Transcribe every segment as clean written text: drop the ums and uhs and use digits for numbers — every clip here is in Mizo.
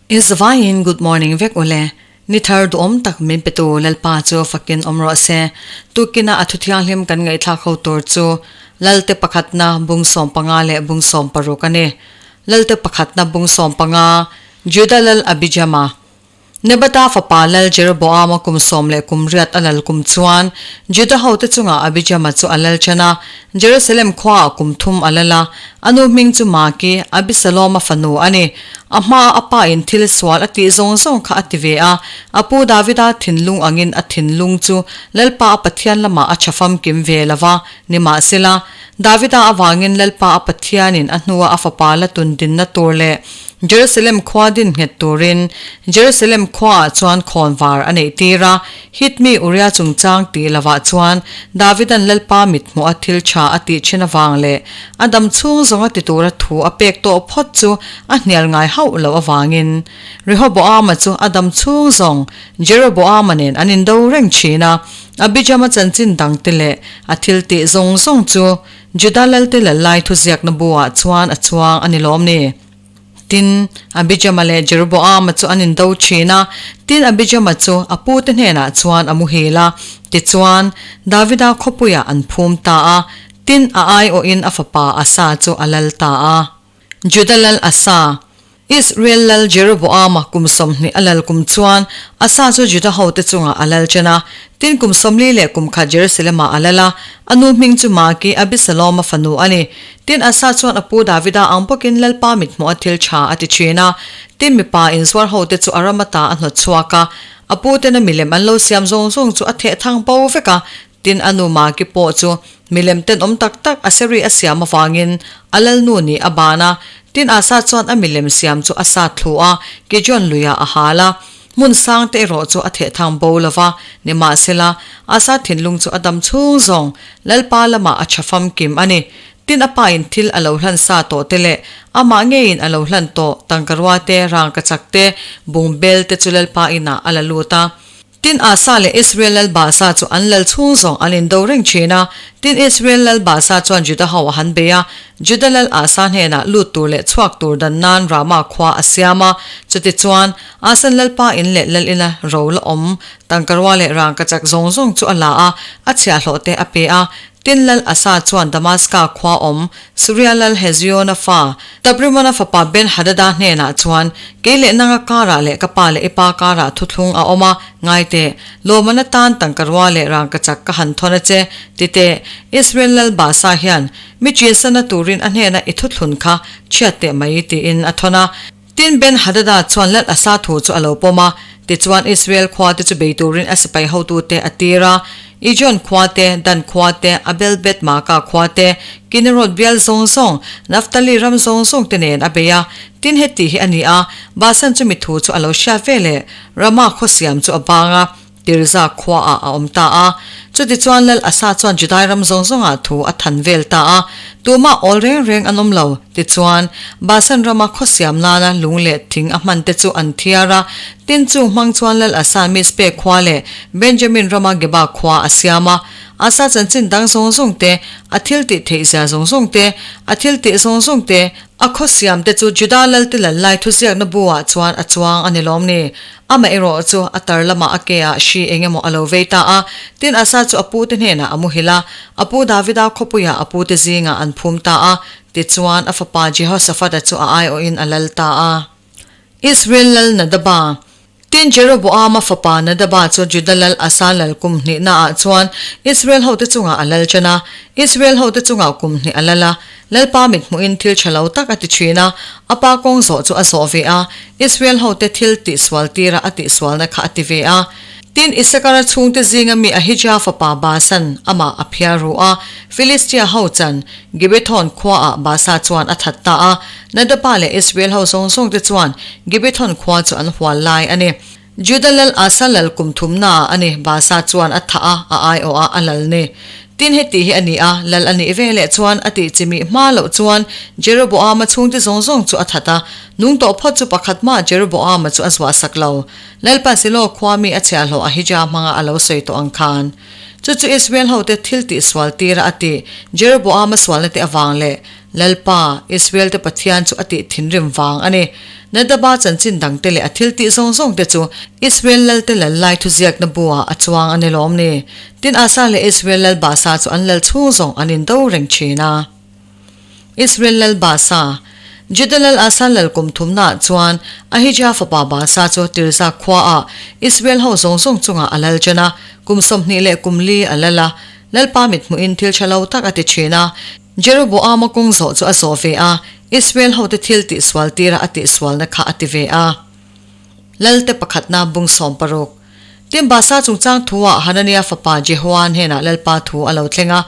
I zavaiin good morning vek ule. Ni thar duhawm tak min pe tu Lalpa chu fakin awm rawh se. Tukina a thuthianghlim kan ngaihthlak ho tur chu Lalte pakhatna bung 15 leh bung 16 a ni. Lalte pakhatna bung 15, Juda Lal Abijama. Nebata fapa Lal Jeroboama kum sawm leh kum riat a lal kum chuan Juda hote chungah Abijama chu a lal ṭhen a, Jerusalem khuaah kum thum a lal a. A nu hming chu Maki, Abisaloma fanu a ni. A hmaa a pa in thil sual a tih zawng zawng kha a ti ve a, a pu Davida thinlung angin a thinlung chu Lalpa a Pathian lamah a ṭha famkim ve lo va, nimahsela, Davida avangin Lalpa a Pathianin a hnua a fapa la tun dinna tur leh Jerusalem khua din nghet turin Jerusalem khuaah chuan khawnvar a neih tir a, Hitmi Uria chungchang tih lovah chuan Davidan Lalpa mithmuh a thil tha a tih thin avang leh a dam chhung zawnga ti tura thu a pek tawh phawt chu a hnial ngai hauh loh avangin Rehoboama chu a dam chhung zawng Jeroboama nen an indo reng thin a, Abijama chanchin dangte leh a thil tih zawng zawng chu Juda Lalte Lallai thuziakna buah chuan a chuang a ni lawm ni? Tin, Abijama leh Jeroboama chu an indo thin a, tin Abijama chu a pute hnenah chuan a muhil a, tichuan, Davida khawpuiah an phum ta a, tin a aiawhin a fapa Asa chu a lal ta a. Juda lal Asa, Israel lal Jeroboama kum 20 a lal kum chuan Asa chu Juda hote chungah a lal chen a, tin kum 40 leh kum khat Jerusalem-ah a lal a, a nu hming chu Maki, Abisaloma fanu a ni. Tin Asa chuan a pu Davida ang bawkin Lalpa mithmuh a thil tha a ti thin a, tin mipa inzuar hote chu a ram ata a hnawt chhuak a, a pu tena milem an lo siam zawng zawng chu a theh thang bo vek a, tin a nu Maki pawh chu milem tenawm tak tak Aseri a siam avangin a lalnu nih a ban a, tin Asa chuan a milem siam chu a sat thlu a, Kijon luiah a hal a. Hmun sang te erawh chu a theh thang bo lo va, nimahsela, Asa thinlung chu a dam chhung zawng Lalpa lamah a tha famkim a ni. Tin a pain thil a lo hlan sa tawh te leh amah ngeiin a lo hlan tawh tangkarua te, rangkachak te, bungbel te chu Lalpa inah a la lut a. Tin Asa leh Israel lal Baasa chu an lal chhung zawng an indo reng thin a. Tin Israel lal Baasa chuan Juda ho a han bei a, Juda lal Asa hnenah lut tur leh chhuak tur dan nan Rama khua a siam a. Chutichuan, Asan lalpa in leh lal ina ro la awm tangkarua leh rangkachak zawng zawng chu a la a, a chhiahhlawh te a pe a. Tin lal Asa chuan Damaska khua awm Suria lal Heziona fa, Tabrimona fapa Ben-Hadada hnenah chuan, Kei leh nanga karah leh ka pa leh i pa karah thuthlung a awm a, ngai teh, lawmman atan tangkarua leh rangkachak ka han thawn a che, ti teh, Israel lal Baasa hian mi chinsanna turin a hnena i thuthlun kha chhiat teh mai, tiin a thawn a. Tin Ben-Hadada chuan lal Asa thu chu a lo pawm a, tichuan Israel khuate chu bei turin a sipai hotute a tir a, Ijon khuate, Dan khuate, Abel-Beth-Maaka khuate, Kinerot bial zawng zawng, Naphtali ram zawng zawng te nen a bei a. Tin heti hi a ni a, Basan chu mi thu chu a lo hriat ve leh Rama khaw siam chu a bang a, Tirza khuaah a awm ta a. Chutichuan Lal Asa chuan Judai ram zawng zawngah thu a than vel ta a, tumah awl reng reng an awm lo. Tichuan, Basan rama khaw siam nana lung leh thing a hman te chu an thiar a, tin chung hmang chuan Lal Asa Mizpeh khua leh Benjamin rama Geba khua a siam a. Asa chanchin dang zawng zawng te, a thil tih theih zia zawng zawng te, a thil tih zawng zawng te, A khaw siam te chu Juda lalte lal lai thuziakna buah chuan a chuang a ni lawm ni? Amaherawh chu a tar lamah a ke ah hri eng emaw a lo vei ta a, tin Asa chu a pute hnenah a muhil a, a pu Davida khawpuiah a pute zingah an phum ta a, tichuan a fapa Jehoshaphat-a chu a aiawhin a lal ta a. Israel lal Nadaba. Tin, Jeroboama fapa Nadaba chu Juda lal Asa lal kum hnihnaah chuan Israel hote chungah a lal ṭan a. Israel hote chungah kum hnih a lal a. Lalpa mithmuhin thil ṭha lo tak a ti ṭhin a, a pa kawng zawh chu a zawh ve a, Israel hote thil tihsual tira a tihsualna kha a ti ve a. Tin, Isakara chhungte zinga mi Ahija fapa Baasan amah a phiar ru a, Filistia ho chan Gibethon khuaah Baasa chuan a that ta a. Nadaba leh Israel ho zawng zawng te chuan Gibethon khua chu an hual lai a ni. Juda lal Asa lal kum thumnaah a ni, Baasa chuan a thah a, a aiawh a, a lal ni. Tin heti hi a ni a, lal a nih ve leh chuan a tih chimih hma loh chuan Jeroboama chhungte zawng zawng chu a that a, nung tawh phawt chu pakhat mah Jeroboama chu a zuah sak lo. Lalpa Silo khua mi a chhiahhlawh Ahija hmanga a lo sawi tawh ang khan. Chu chu Israel hote thil tihsual tira a tih Jeroboama sualna te avang leh. Lalpa, Israel-te Pathian chu a tih thinrim vang a ni. Nadaba chanchin dangte leh a thil tih zawng zawngte chu Israel lalte lal lai thuziakna buah a chuang a ni lawm ni? Tin, Asa leh Israel lal Baasa chu an lal chhung zawng an indo reng thin a. Israel lal Baasa, Juda lal Asa lal kum thumnaah chuan Ahija fapa Baasa chu Tirza khuaah Israel ho zawng zawng chungah a lal ṭan a, kum 20 leh kum li a lal a. Lalpa mithmuhin thil ṭha lo tak a ti ṭhin a. Jeroboama kawng zawh chu a zawh ve a, Israel hote thil tihsual tira a tihsualna kha a ti ve a. Lalte pakhatna bung 60. Tin, Baasa chungchang thuah Hanania fapa Jehoa hnenah Lalpa thu a lo thleng a,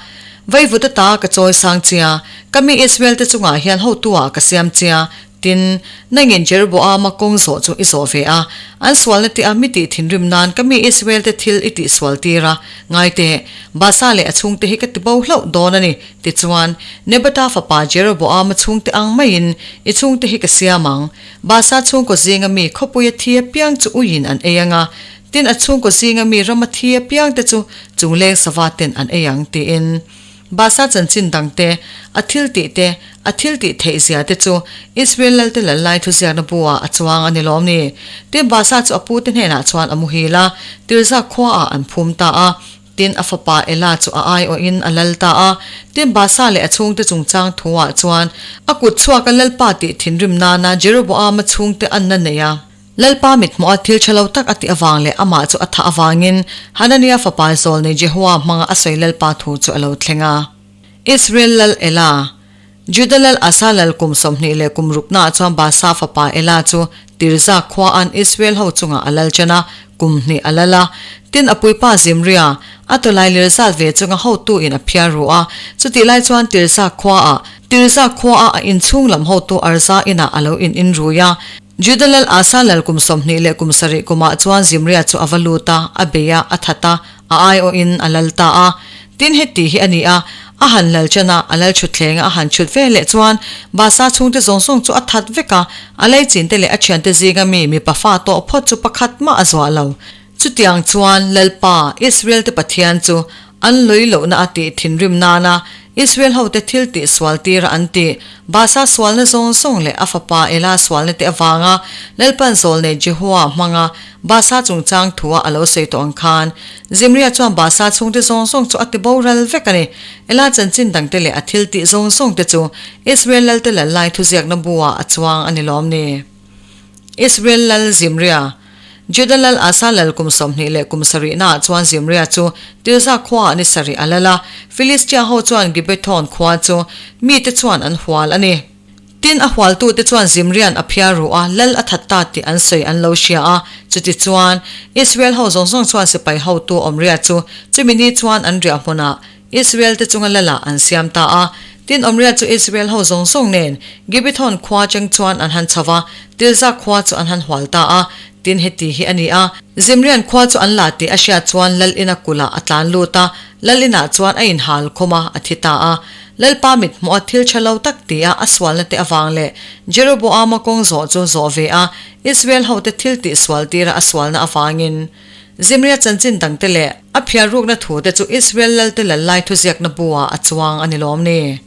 Vaivut ata ka chawi sang chia, ka mi Israel-te chungah hian hotu-ah ka siam chia, Tin, nangin Jeroboama kawng zawh chu i zawh ve a, an sualna tih a mi tih thinrim nan ka mi Israel-te thil i tihsual tir a, ngai teh, Baasa leh a chhungte hi ka ti bo hlauh dawn a ni. Tichuan, Nebata fapa Jeroboama chhungte ang maiin i chhungte hi ka siam ang. Baasa chhungkaw zinga mi khawpuia thi apiang chu uiin an ei ang a, tin a chhungkaw zinga mi rama thi apiangte chu chungleng sava ten an ei ang, tiin. Baasa chanchin dang te, a thil tih te, a thil tih theih zia te chu Israel lalte lal lai thuziakna bu-ah a chuang a ni lawm ni? Tin, Baasa chu a pute hnenah chuan a muhil a, Tirza khuaah an phum ta a. Tin, a fapa Ela chu a aiawhin a lal ta a. Tin, Baasa leh a chhungte chungchang thuah chuan a kut chhuaka Lalpa tih thinrim nana Jeroboama chhungte anna nei a. Lalpa mithmuha thil tha lo tak a tih avang leh amah chu a thah avangin Hanania fapa zawlnei Jehua hmanga a sawi Lalpa thu chu a lo thleng a. Israel lal Ela, Juda lal Asa lal kum 20 leh kum ruknaah chuan Baasa fapa Ela chu Tirza khuaan Israel ho chungah a lal ṭan a, kum hnih a lal a. Tin, a puipa Zimria, a tawlai lir zat ve chunga hotuin a phiar ru a. Chutih lai chuan Tirza khuaah Tirza khuaah a inchhung lam hotu Arza inah a lo in inrui a. Juda lal Asa lal kum 20 leh kum 7 kumah chuan Zimria chu a va lut a, a bei a, a that a, a aiawhin a lal ta a. Tin, heti hi a ni a, a han lal ṭan a, a lal ṭhutthleng a, a han chhut ve leh chuan Baasa chhungte zawng zawng chu a that vek a, a leichinte leh a ṭhiante zinga mi mipa fa tawh phawt chu pakhat mah a zuah lo. Chutiang chuan Lalpa, Israel-te Pathian chu an lawih lohna a tih thinrim nana Israel hote thil tih sual tira an tih Baasa sualna zawng zawng leh a fapa Ela sualna te avanga Lalpan zawlnei Jehua hmanga Baasa chungchang thua a lo sawi tawh ang khan Zimria chuan Baasa chhungte zawng zawng chu a ti boral vek a ni. Ela chanchin dangte leh a thil tih zawng zawngte chu Israel lalte lal lai thuziakna bu-ah a chuang a ni lawm ni? Israel lal Zimria Juda lal Asa lal kum 20 leh kum sarihnaah chuan Zimria chu Tirza khuaah ni sarih a lal a, Filistia ho chuan Gibbethon khua chu mite chuan an hual a ni. Tin, a hualtute chuan Zimria'n a phiar ruh a, lal a that ta tih an sawi an lo hria a. Chutichuan, Israel ho zawng zawng chuan sipai hotu Omria chu chumi ni chuan an riah hmunah Israel-te chunga lalah an siam ta a. Tin, Omria chu Israel ho zawng zawng nen Gibbethon khua cheng chuan an han chho va, Tirza khua chu an han hual ta a. Tin, heti hi a ni a, Zimrian khua chu an la tih a hriat chuan lal ina kulhah a tlan lut a, lal inah chuan a inhal khawm a, a thi ta a. Lalpa mit hmuh a thil tha lo tak ti a a sualna te avang leh Jeroboama kawng zawh chu zawh ve a, Israel hote thil tih sual tira a sualna avangin. Zimria chanchin dangte leh a phiar rukna thute chu Israel lalte lal lai thuziakna bu-ah a chuang a ni lawm ni?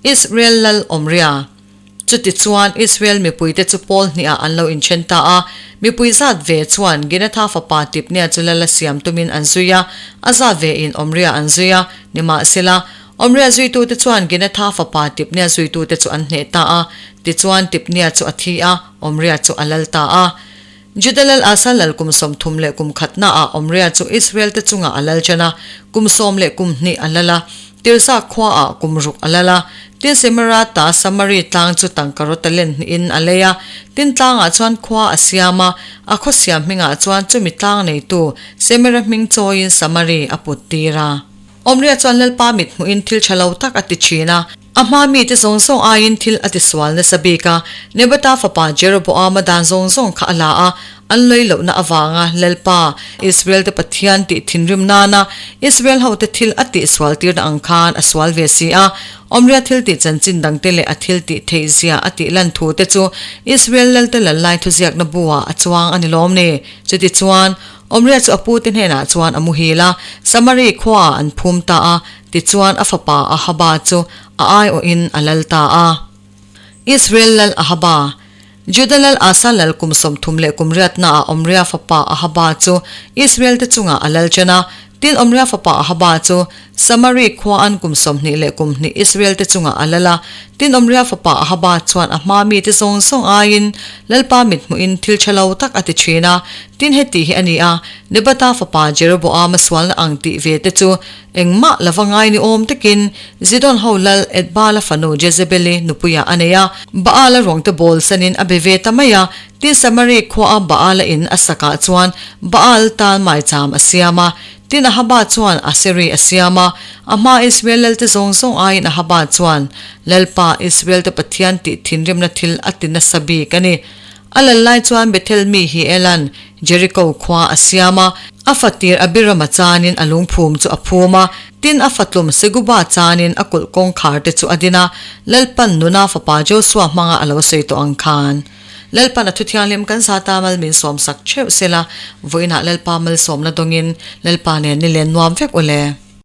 Israel lal Omria. Chutichuan Israel mipuite chu pawl hnihah an lo inthen ta a, mipui zat ve chuan Ginatha fapa Tibnia chu lal a siam tumin an zui a, a zat ve in Omria an zui a, nimahsela, Omria zuitute chuan Ginatha fapa Tibnia zuitute chu an hneh ta a, tichuan Tibnia chu a thi a, Omria chu a lal ta a. Juda lal Asa lal kum 30 leh kum khatnaah Omria chu Israel-te chungah a lal ṭan a, kum sawm leh kum hnih a lal a. Tirza khuaah kum ruk a lal a. Tin, Semerata Samari tlang chu tangka talent hnihin a lei a. Tin, tlangah chuan khua a siam a, a khaw siam hmingah chuan chumi tlang neitu Semera hming chawiin Samari a put tir a. Omria chuan Lalpa mit hmuhin thil ṭha lo tak a ti ṭhin a. A hma mite zawng zawng aiin thil a tisual nasa bik a, Nebata fapa Jeroboama dan zawng zawng kha a la a, an lawih lohna avanga Lalpa, Israel-te Pathian tih thinrim nana Israel hote thil a tihsual tirna ang khan a sual ve si a. Omria thil tih chanchin dangte leh a thil tih theih zia a tih lan thute chu Israel lalte lal lai thuziakna bu-ah a chuang a ni lawm ni? Chutichuan, Omria chu a pute hnenah chuan a muhil a, Samari khuaah an phum ta a. Tichuan, a fapa Ahaba chu a aiawhin a lal ta a. Israel lal Ahaba. Juda lal Asa lal kum 30 leh kum riatnaah Omria fapa Ahaba chu Israel te chungah a lal chen a. Tin, Omria fapa Ahaba chu Samari khuaan kum 20 leh kum hnih Israel te chungah a lal a. Tin, Omria fapa Ahaba chuan a hma mite zawng zawng aiin Lalpa mithmuhin thil tha lo tak a ti thin a. Tin, heti hi a ni a, Nebata fapa Jeroboama sualna ang tih ve te chu Engmah lova ngai ni awm takin Zidon ho lal Etbala fanu Jezebeli nupuiah a nei a. Baala ruangte bawl sanin a be ve ta mai a, tin Samari khuaa Baala in a sakah chuan Baal tan maicham a siam a. Tin Ahaba chuan Aseri a siam a, a hmaa Israel lalte zawng zawng aiin Ahaba chuan Lalpa, Israel-te Pathian tih thinrimna thil a ti nasa bik a ni. A lal lai chuan Bethel mi hi Elan, Jeriko khua a siam a, a fatir Abirama chanin a lungphum chu a phum a, tin a fatlum Seguba chanin a kulh kawngkhar te chu a din a, Lalpan nuna fapa Josua hmanga a lo sawi tawh ang khan. Lalpan a thuthianghlim kan zata mal min sawmsak theuh sela, vawiinah Lalpa malsawmna dawngin Lalpa nen ni len nuam vek ule.